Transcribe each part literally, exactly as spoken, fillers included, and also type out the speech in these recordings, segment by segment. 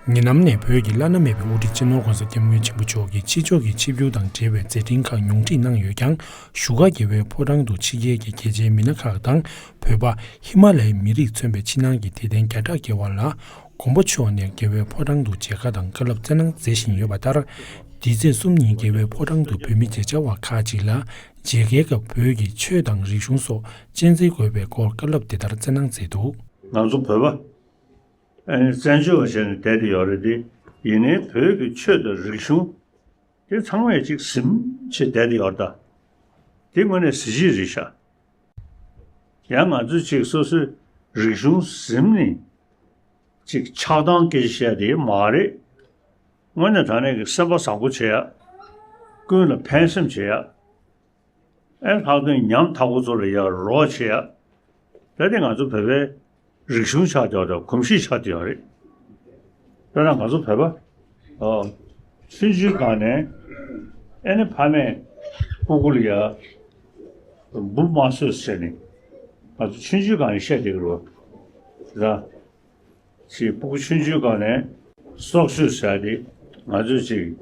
ཉེ་ལམ་ནས་བོད་ཀྱི་བླ་ན་མེད་པའི་དབུ་ཁྲིད་སྤྱི་ནོར་༸གོང་ས་༸སྐྱབས་མགོན་ཆེན་པོ་མཆོག་གིས་ཕྱི་ཕྱོགས་ཀྱི་ཆིབས་བསྒྱུར་དང་འབྲེལ་བའི་མཛད་འཕྲིན་ཁག་ཉུང་འཕྲི་གནང་ཡོད་ཀྱང་། བཞུགས་སྒར་རྒྱལ་བའི་ཕོ་བྲང་དུ་ཕྱི་རྒྱལ་གྱི་རྒྱལ་གཅེས་མི་སྣ་ཁག་དང་། བོད་པ་ཧི་མ་ལ་ཡའི་མི་རིགས་མཚོན་པའི་ཕྱི་ནང་གི་དད་ལྡན་བརྒྱ་ཕྲག་བརྒལ་བ་ལ། མགོན་པོ་མཆོག་ནས་རྒྱལ་བའི་ཕོ་བྲང་དུ་མཇལ་ཁ་དང་བཀའ་སློབ་སྩལ་གནང་མཛད་བཞིན་ཡོད་པ་ལྟར། འདི་ཚེས་གསུམ་ཉིན་རྒྱལ་བའི་ཕོ་བྲང་དུ་བོད་མི་མཇལ་བཅར་བ་ཁག་ཅིག་ལ། མཇལ་ཁའི་སྐབས་བོད་ཀྱི་ཆོས་དང་རིག་གཞུང་སོགས་གཅེས་འཛིན་དགོས་པའི་སྐོར་བཀའ་སློབ་འདི་ལྟར་སྩལ་གནང་མཛད་འདུག། ང་ཚོ་བོད་པ། ཨ་ནི་བཙན་བྱོལ་བ་བྱས་ནས་བསྡད་དེ་ཡོད་རེད་དེ། ཡིན་ནའི་བོད་ཀྱི་ཆོས་དང་རིག་གཞུང་དེ་ཚང་མས་ཅིག་ཟིན་བྱས་བསྡད་དེ་ཡོད་རེད་ད། དེ་དངོས་གནས་གཟི་བརྗིད་རེད་ཤག། ཡང་ང་ཚོས་ཅིག་སོ་སོའི་རིག་གཞུང་ཟིན་ནས་ཅིག་ཆགས་སྡང་སྐད་ཆ་བཤད་དེ་མ་རེད། དངོས་གནས་དྲང་གནས་ཀྱི་སེམས་པ་བཟང་པོ་བྱེད་ཡ། ཀུན་ལ་ཕན་སེམས་བྱེད་ཡ། ཨེ་ལྷག་དོན་ཉམ་ཐག་པ་ཚོ་ལ་ཡ་རོགས་བྱེད་ཡ། ད་དེ་ང་ཚོ་བོད་པའི་རིག་གཞུང་ཆགས་བསྡད་ཡོད་རེད། གོམས་གཤིས་ཆགས་བསྡད་ཡོད་རེད། དཔེར་ན་ང་ཚོ་བོད་པ། ཨ། ཆུང་ཆུང་སྒང་ནས་ཨེ་ནི་ཕ་མས་སྤུ་གུ་ལ་ཡ་འབུ་མ་གསོད་ཟེར་ནས་ང་ཚོ་ཆུང་ཆུང་སྒང་ནས་བཤད་བསྡད་ཀྱི་རེད་བ། ད་ཅིག་སྤུ་གུ་ཆུང་ཆུང་སྒང་ནས་སྲོག་གཅོད་ཟེར་ཡ་དེ་ང་ཚོས་ཅིག་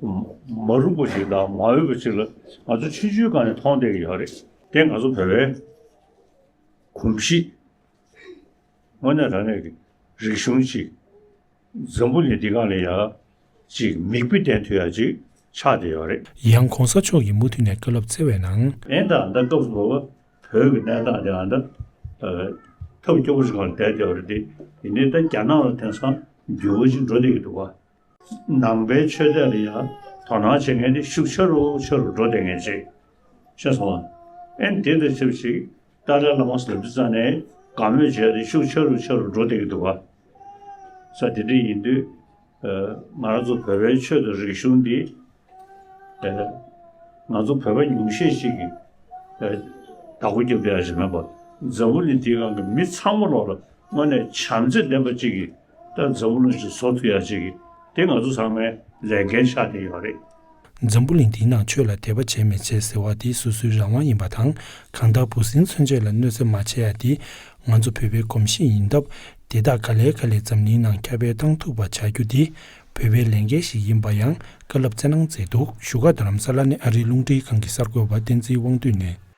མ་རུངས་པ་ཅིག་དང་མ་འོས་པ་ཅིག་ལ་ང་ཚོ་ཆུང་ཆུང་སྒང་ནས་མཐོང་བསྡད་ཀྱི་ཡོད་རེད། དེ་ང་ཚོ་བོད་པའི་གོམས་གཤིས། དངོས་གནས་དྲང་གནས་ཀྱི་རིག་གཞུང་ཅིག་འཛམ་བུ་གླིང་འདི་སྒང་ལ་ཡ་ཅིག་མིག་དཔེ་བསྟན་ཐུབ་ཡ་ཅིག་ཆགས་བསྡད་ཡོད་རེད། ཡང་གོང་ས་མཆོག་གིས་མུ་མཐུད་ནས་བཀའ་སློབ་སྩལ་བའི་ནང་། ཨེ་ད་ད་སྐབས་སུ་བབ་པ་བོད་ཀྱི་གནས་སྟངས་དེ་ཨ་ད་ཨ་ཐབས་སྐྱོ་པོ་ཞིག་སྒང་ལ་བསྡད་བསྡད་ཡོད་རེད་དེ། ཡིན་ནའི་ད་རྒྱ་ནག་ལ་དེང་སང་འགྱུར་བ་ཅིག་འགྲོ་བསྡད་ཀྱི་འདུག་ག། ནང་པའི་ཆོས་དད་ལ་ཡང་དོ་སྣང་བྱེད་མཁན་དེ་ཤུགས་ཆེ་རུ་ཆེ་རུ་འགྲོ་བསྡད་མཁན་ཅིག་ཤེས་སོང་ང་། ཨེ་དེ་དང་ཆབས་ཅིག་ཏཱ་ལའི་བླ་མ་ཟེར་དུས་ཙང་ནས་དགའ་མོས་བྱས་ཏེ་ཤུགས་ཆེ་རུ་ཆེ་རུ་འགྲོ་བསྡད་ཀྱི་འདུག་ག། ས་དེ་འདྲ་ཡིན་དུས། ཨ། ང་རང་ཚོ་བོད་པའི་ཆོས་དང་རིག་གཞུང་འདི། ཨ། ང་ཚོ་བོད་པ་ཉུང་ཤས་ཤིག་གིས་ཨ་བདག་པོ་རྒྱབ་ཡ་ཞིག་མེད་པ། འཛམ་བུ་གླིང་འདིའི་སྒང་གི་མི་ཚང་མ་ལོག་ལ་དངོས་གནས་བྱམས་བརྩེ་ལྡན་པ་ཅིག་གིས་ད་འཛམ་བུ་གླིང་ཞིག་བཟོ་ཐུབ་ཡ་ཅིག་གིས་དེ་ང་ཚོ་ཚང་མའི་ལས་འགན་ཆགས་བསྡད་ཡོད་རེད། འཛམ་བུ་གླིང་འདིའི་ནང་ཆོས་ལ་དད་པ་བྱེད་མི་བྱེད་ཟེར་བ་དེ་སོ་སོའི་རང་དབང་ཡིན་པ་དང་། གང་ལྟར་འབུ་སྲིན་མཚོན་ཆ་ལ་གནོད་འཚེ་མ་བྱེད་ཡ་དེ་ང་ཚོ་བོད་པའི་གོམས་གཤིས་ཡིན་སྟབས། དེ་དག་ག་ལེ་ག་ལེ་འཛམ་གླིང་ནང་ཁྱབ་སྤེལ་གཏང་ཐུབ་པ་བྱ་རྒྱུ་དེ་བོད་པའི་ལས་འགན་ཞིག་ཡིན་པ་ཡང་བཀའ་སློབ་སྩལ་གནང་མཛད་འདུག། བཞུགས་སྒར་རྡ་རམ་ས་ལ་ནས་ཨ་རིའི་རླུང་འཕྲིན་ཁང་གི་གསར་འགོད་པ་བསྟན་འཛིན་དབང་འདུས་ནས།